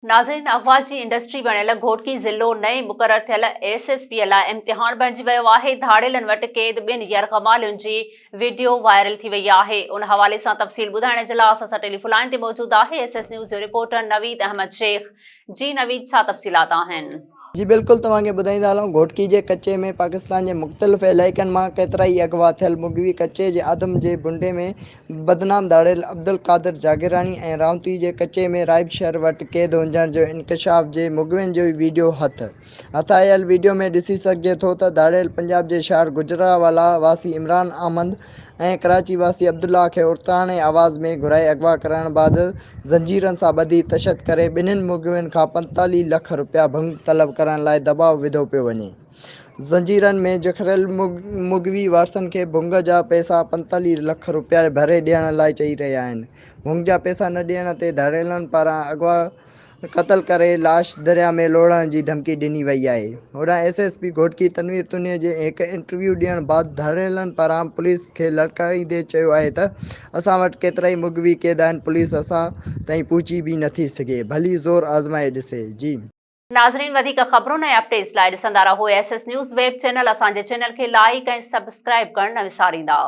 ناظرين اغوا جي انڊسٽري بڻيل گهوٽڪي ضلعو نئين مقرر ٿيل ايس ايس پي لاء امتحان بڻجي ويو آهي، ڌاڙيلن وٽ قيد ٻن يرغمالين جي وڊيو وائرل ٿي وئي آهي، ان حوالي سان تفصيل ٻڌائڻ جي لاء اسان سان ٽيليفون لائين تي موجود آهي ايس ايس نيوز جو رپورٽر نويد احمد شيخ، جي نويد ڇا تفصيلات آهن؟ جي بلڪل توهان کي ٻڌائيندا هلون گهوٽڪي جي ڪچي ۾ پاڪستان جي مختلف علائقن مان ڪيترائي اغوا ٿيل مغوي ڪچي جي آدم جي ڀنڊي ۾ بدنام ڌاڙيل عبدالقادر جاگيراڻي ۽ رائونتي جي ڪچي ۾ رائب شهر وٽ قيد هجڻ جو انڪشاف جي مغوين جو ويڊيو هٿ هٿ آيل ويڊيو ۾ ڏسي سگهجي ٿو ته ڌاڙيل پنجاب جي شهر گجرانوالا واسي عمران احمد ۽ ڪراچي واسي عبدالله کي عورتاڻي آواز ۾ گهرائي اغوا ڪرڻ بعد زنجيرن سان ٻڌي تشدد ڪري ٻنهين مغوين کان 45 لک رپيا ڀنگ طلب ڪرڻ لاء دٻاء وڌو پيو وڃي. زنجيرن ۾ جڪڙيل مغوي وارثن کي ڀنگ جا پئسا 45 لک رپيا ڀري ڏيڻ لاء چئي رهيا آهن. ڀنگ جا پئسا نه ڏيڻ تي ڌاڙيلن پاران اغوا قتل ڪري لاش درياء ۾ لوڙهڻ جي ڌمڪي ڏني وئي آهي. هوڏانهن S S P Ghotki Tanveer Tunio جي هڪ انٽرويو ڏيڻ بعد ڌاڙيلن پاران پوليس کي للڪاريندي چيو آهي ته اسان وٽ ڪيترائي مغوي قيد آهن پوليس اسان تائين پهچي به نٿي سگهي ڀلي زور آزمائي ڏسي. جي. ناظرين وڌيڪ خبرن ۽ اپڊيٽس لاء ڏسندا رهو S S news web channel اسان جي چينل کي لائيڪ ۽ سبسڪرائيب ڪرڻ نه وساريندا.